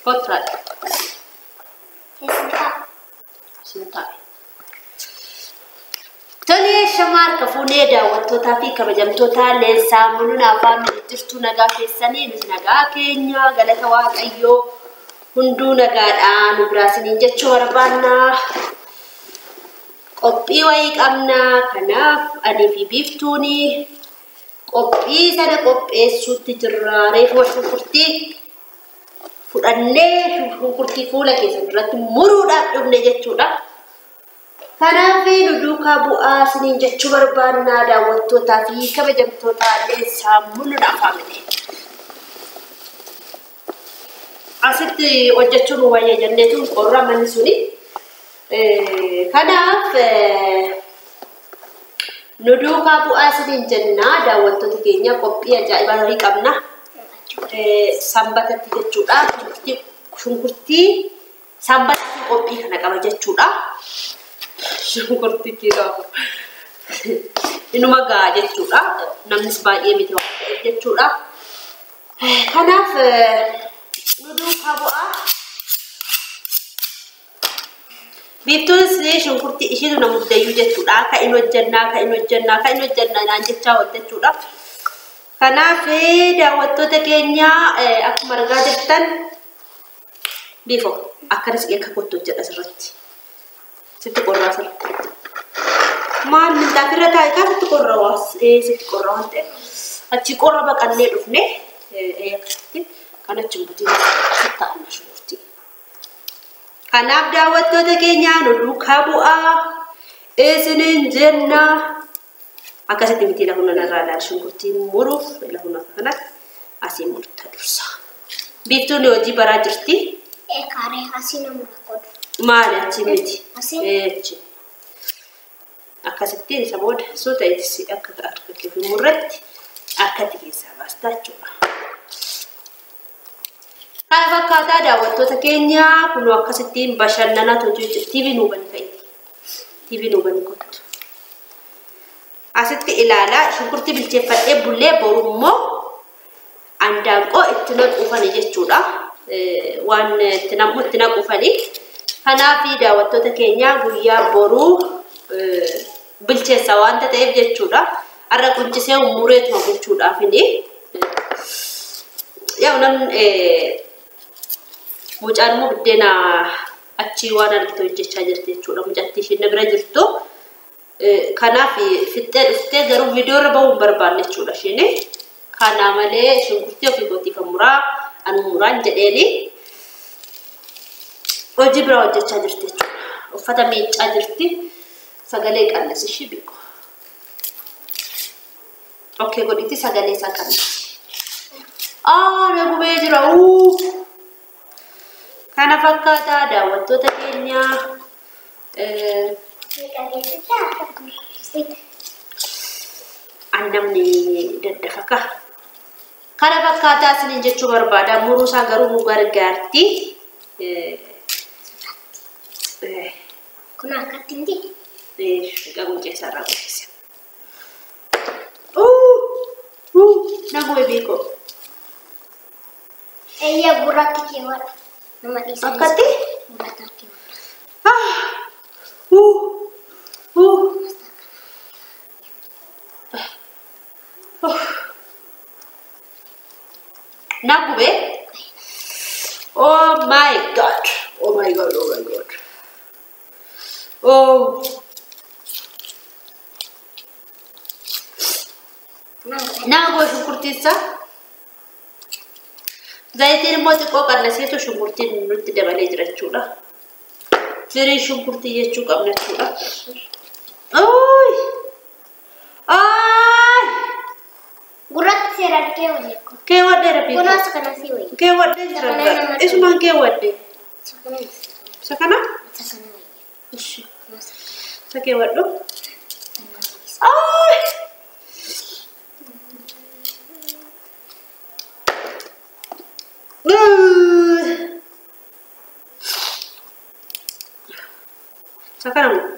Kottaa. Keessa ta'a. Sin taa'e. Tolee, shamaar kafuunee daawwattootaa fi kabajamtoota Leensaa Mul'unaa Faamilii jirtu nagaa keessanii nuti nagaa keenya galata Waaqayyoo hunduu nagaadhaa nu biraasiniin jechuu barbaannaa. Qophii wayii qabnaa kanaaf anii fi biiftuuni qophii sana qopheessuutti jirra. Reefuma shunkurtii fudhannee shunkurtii fuula keessan duratti muruudhaaf dhufne jechuudha. Kanaaf nu duukaa bu'aa isiniin jechuu barbaannaa daawwattootaa fi kabajamtoota Leensaa Mul'unaa Faamilii. Asitti hojjechuun nu wayya jenneetu qorra manni suni. Kanaaf nu duukaa bu'aa isiniin jennaa daawwattoota keenya qophii ajaa'ibaa wayii qabna. Sanbatatti jechuudha. Shunkurtii sanbatatti qophii kana qaba jechuudha. Shunkurtii kiiloo inuma gahaa jechuudha. Namnis baay'ee miti waan ta'eef jechuudha. Kanaaf nu duukaa bu'aa. Biiftuunis shunkurtii ishiitu na muddayyuu jechuudha. Kan inni hojjannaa, kan inni hojjannaa, kan inni hojjannaa naan jechaa hojjechuudha. Kanaaf daawwattoota keenya akkuma argaa jirtan biifoo akkanas akka kottu hojjedha asirratti. Sitti qorraa asirratti. Maal minxaafirra taa'e kaa sitti qorra waas sitti qorra waan ta'eef achi qorra baqannee dhufne akkasitti kan achi hin butiin asitti ta'anna shunkurtii. Kanaaf daawwattoota keenya nu duukaa bu'aa isiniin jenna. Akkasitti miti lafa narraa ilaali shunkurtii muruuf lafa akka kanatti asii murta dursa. Biiftuun hojii baraa jirti. Kaaree asii nama godhu. Maali achi miti? Asii? Achi. Akkasittiin isa booda suuta itti akka harka kee murratti akkatti keessaa baasta jechuudha. Kana fakkaataa daawwattoota keenya kunoo akkasittiin bashannanaa hojii TV nuu bani fa'i. TV nuu bani kottu. Asitti ilaalaa shunkurtii bilcheeffadhee bullee boru immoo andaanqoo itti naquufani jechuudha. Waan itti nam'u itti naquufani. Kanaaf daawwattoota keenya guyyaa boruu bilcheessa waanta ta'eef jechuudha. Har'a quncisee mureetuma bulchuudhaafini. Yaa namni mucaan immoo buddeena achii waan argite hojjechaa jirti jechuudha. Mucattii isheen na bira jirtu. Kanaaf fixxee dhuftee garuu viidiyoo irra bahuu hin barbaanne jechuudha isheen. Kana malee shunkurtii ofii kootiif muraa anu muraan jedheeni hojii biraa hojjechaa jirti jechuudha. Uffata miiccaa jirti. Sagalee qallis ishii beeku. Okkee godhitti sagalee isaa qallis. Na gubee jira. Kana fakkaataa daawwattoota keenya. Namni daddafa ka. Kana fakkaataa isiniin jechuu barbaada. Muruu isaa garuu nu gargaarti. Kun akkatti miti? Qaquncee isaarraa qopheesse. Na gube beekoo. Eeyyaa gurraatti keewwadha. Nama dhiisan. Akkatti? Gurraatti keewwadha. Na gube. Oh my God. Oh my God. Oh my God. Oh. Na gube shunkurtii isaa. Zayitiin immoo xiqqoo qannaseetu shunkurtiin nutti dabalee jira jechuudha. Firii shunkurtii jechuu qabna jechuudha. Ooy! Aay! Gurratti seeraan keewwadhe. Keewwadheera beeku. Kunuunsa kana si wayya. Keewwadhee jira. Isumaan keewwadhe. Isa kana. Isa kana? Isa kana wayya. Ishi. Kunuunsa kana. Isa keewwadhu. Aay! Isa kana moo?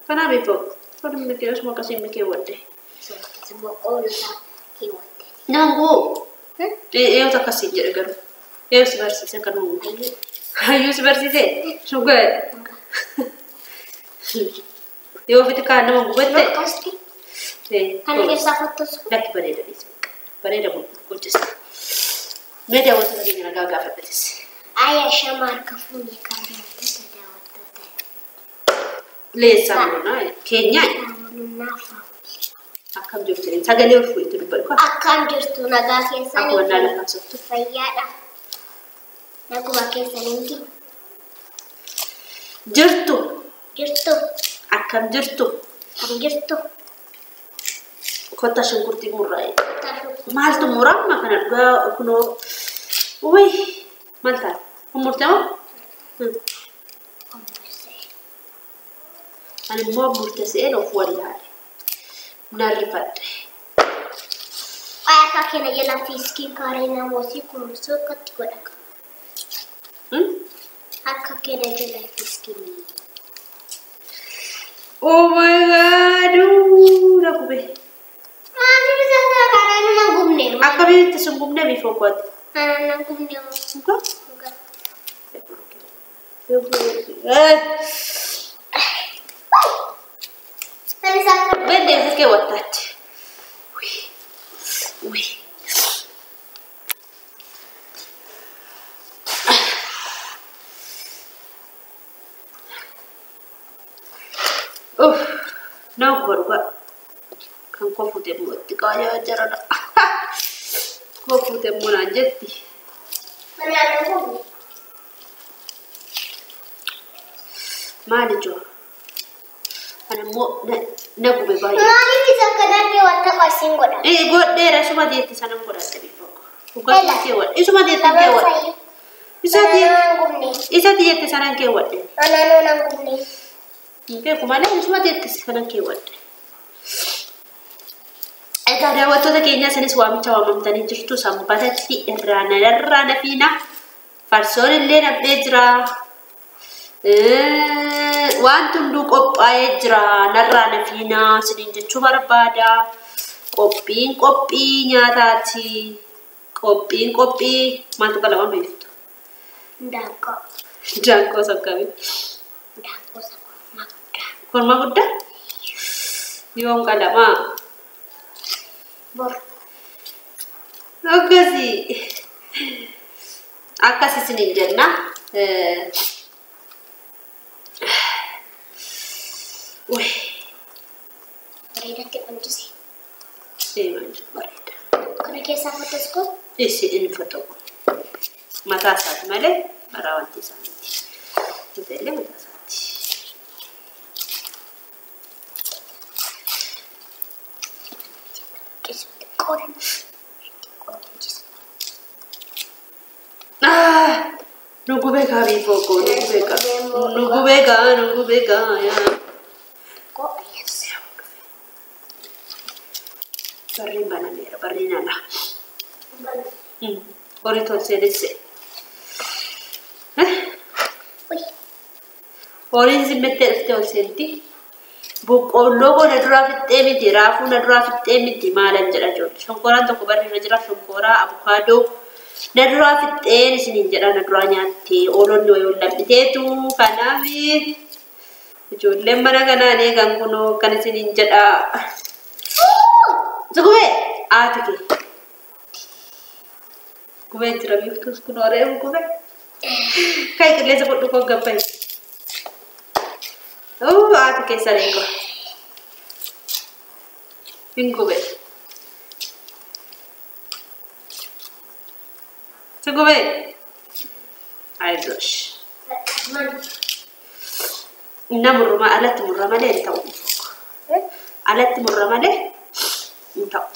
Kana beeku. Kana mikee osuma akkasii mikee wadde. Isa boqqolloo isaa keewwatte. Nangoo. Eeyyota akkasiin jedhe garuu. Eeyu si barsiise kan uumu? Hayyuu si barsiise? Dhugaa. Yoo ofitti kaan nama gubatte. Akkasitti. Kana keessaa fottosku. Lakki bareeda dhiisi. Bareeda hojjesta. Mee daawwattoota keenya nagaa gaafadhatis. Ayya shama harka fuunee kabajamtoota daawwattoota. Leessaa mul'unaa keenyaa Mul'unaa. Akkam jirtu jedheen sagalee ol fuudhitti dubbadhu. Akkam jirtu nagaa keessanii. Akkuma naa lafaa sottu. Fayyaadha. Naguma keessaniiti. Jirtu. Jirtu. Akkam jirtu. Akkam jirtu. Kottaa shunkurtii murraa'e. Maaltu muraa amma kana dhugaa kunoo. Uwwi maal ta'a? Murtee moo? Ani immoo murteessee of wallaale. Narrifadhe. Akka keenya jala fiiskii kaaree namooti kunuunsuu akkatti godha. Akka keenya jala fiiskii. Oh my God! Na gube. Maaliif isa kana nama gubne? Akkamitti sun gubne bifa kooti? Kana nama gubne. Dhugaa? Vende kee wattaatti. Uy. Uff, nama guba dhugaa. Kan koo fuute immoo itti qaajaa jiradha. Koo fuute immoo naan jetti. Maali ijoo? Ani immoo na gube baay'ee. Maaliif isa kanarree wanta qarsiin godha? Godheera isuma deetti sanan godhatte bifa. Dhugaa keewwadhe. Isuma deetti keewwadhe. Isa deetti sanan keewwadhe. Anaanoo nan gubne. Beeku malee isuma deetti sanan keewwadhe. Egaa daawwattoota keenyaa sanis waamicha waamamtanii jirtu sanbatatti irraa narraa nafiina. Farsoon illee nam'ee jira. Wanti hunduu qophaa'ee jira. Narraa nafiina isiniin jechuu barbaada. Qophiin qophii nyaataati. Qophiin qophii maaltu qalama beektu? Daanqoo. Daanqoo sakkabii. Daanqoo kormaa guddaa. Kormaa guddaa? Yoom qalamaa? Bor. Akkasii. Akkas isiniin jenna. Uy. Bareedatti quncise. Deemaa jiru bareeda. Kana keessaa fottosku? Isi inni fotoku. Mataa isaati malee maraa wanti isaa miti. Mata illee mataa isaati. Nu gubee kaa biifoo koo nu gubee kaa. Nu gubee kaa nu gubee kaa yaa. Barriin banameera barriin ala. Horii tolchee dhisse. Horiin zimmettee dhuftee ol seenti. Boqqoolloo koo na duraa fixxee miti raafuu na duraa fixxee miti maalan jedha ijoollee. Shonkooraan tokko barri irra jira shonkoraa abukaadoo na duraa fixxeen isiniin jedha na duraa nyaattee oolonni wayii ol lam'iteetu kanaaf ijoolleen mana kanaan eegan kunoo kan isiniin jedha. Gubee haati kee. Gubee jira biiftuus kunoo reefu gubee. Kai qilleensa fudhu koo gabbaye. Haati kee saree koo. Hin gubee. Si gubee. Ayizosh. Inna murruma alatti murra malee hin ta'u. Alatti murra malee hin ta'u.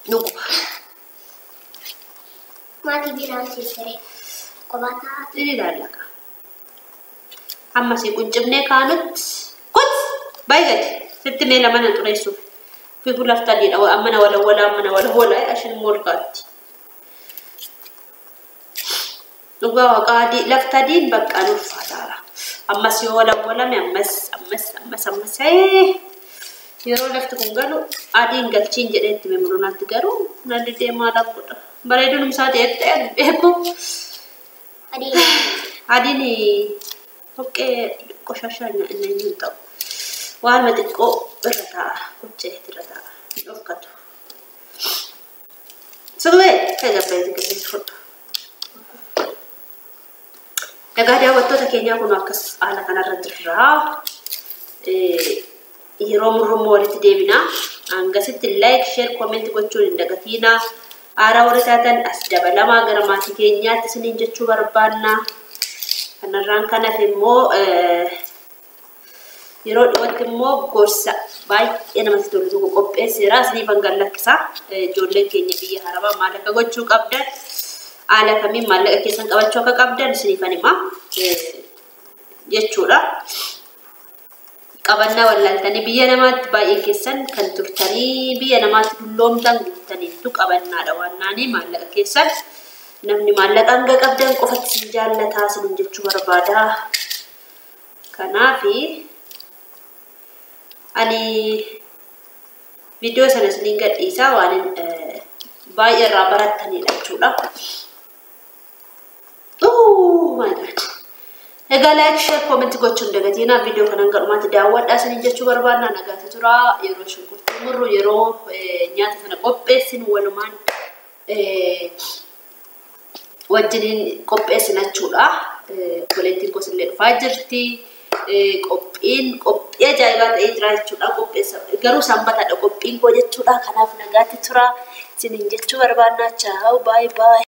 Nu guba. Maatii biraan siifere. Kophaa taa'aa. Inni ilaallaka. Amma si quncifnee kaanutti kot baay'ee gadi sitti mee lama na xureessuuf. Fiiguu laftaniidha amma na walawwala amma na walawwala ashin molkaatti. Dhugaa waaqaa adii laftadiin bakka nu ulfaataara. Ammas yoo walawwalame ammas ammas ammas ammas yeroo lafti kun galu adiin galchiin jedhee itti murmunaatti garuu nan didee maal godha. Bareeduun isaa ta'e beeku. Adiin dhoqqee qoshashaa inni hin ta'u. Waan xiqqoo irra taa'a. Quncee irra taa'a. Hin dhokkatu. Sugee gabbaa'ee gabbaa'ee fudhu. Egaa daawwattoota keenyaa kun akkas haala kanarra jirra. Yeroo murrummoo walitti deebina. Hangasitti like, share, comment gochuun hin dagatiina. Haaraa warri taatan as dabalamaa gara maatii keenyaatti isiniin jechuu barbaanna. Kanarraan kanaaf immoo yeroo dhiyootti immoo gorsa baay'ee namatti tolu tokko qopheesseera. Isiniif hangan lakkisa. Ijoolleen keenya biyya Arabaa maal akka gochuu qabdan, haala kamiin maallaqa keessan qabachuu akka qabdan isiniifan hima jechuudha. Qabannaa wallaaltanii biyya namaatti baay'ee keessan kan turtanii biyya namaatti dulloomtan guuttaniittu qabannaadha waan naanii maallaqa keessan namni maallaqa hanga qabdan qofatti isin jaallataa isiniin jechuu barbaada. Kanaafi ani viidiyoo sana isiniin gadhiisaa waan baay'ee irraa barattanidha jechuudha. Oh my God. Egaa like, share, comment gochuun dagatiina. Viidiyoo kanan gadhumaatti daawwadhaa isiniin jechuu barbaadna. Nagaatti tura. Yeroo shunkurtii murru, yeroo nyaata sana qopheessinu walumaan wajjiniin qopheessina jechuudha. Obboleettiin koos illee dhufaa jirti. Qophiin qophii ajaa'ibaa ta'ee jira jechuudha. Qopheessa garuu sanbatadha qophiin koo jechuudha. Kanaaf nagaatti tura isiniin jechuu barbaadna. Chaaw, baay baay.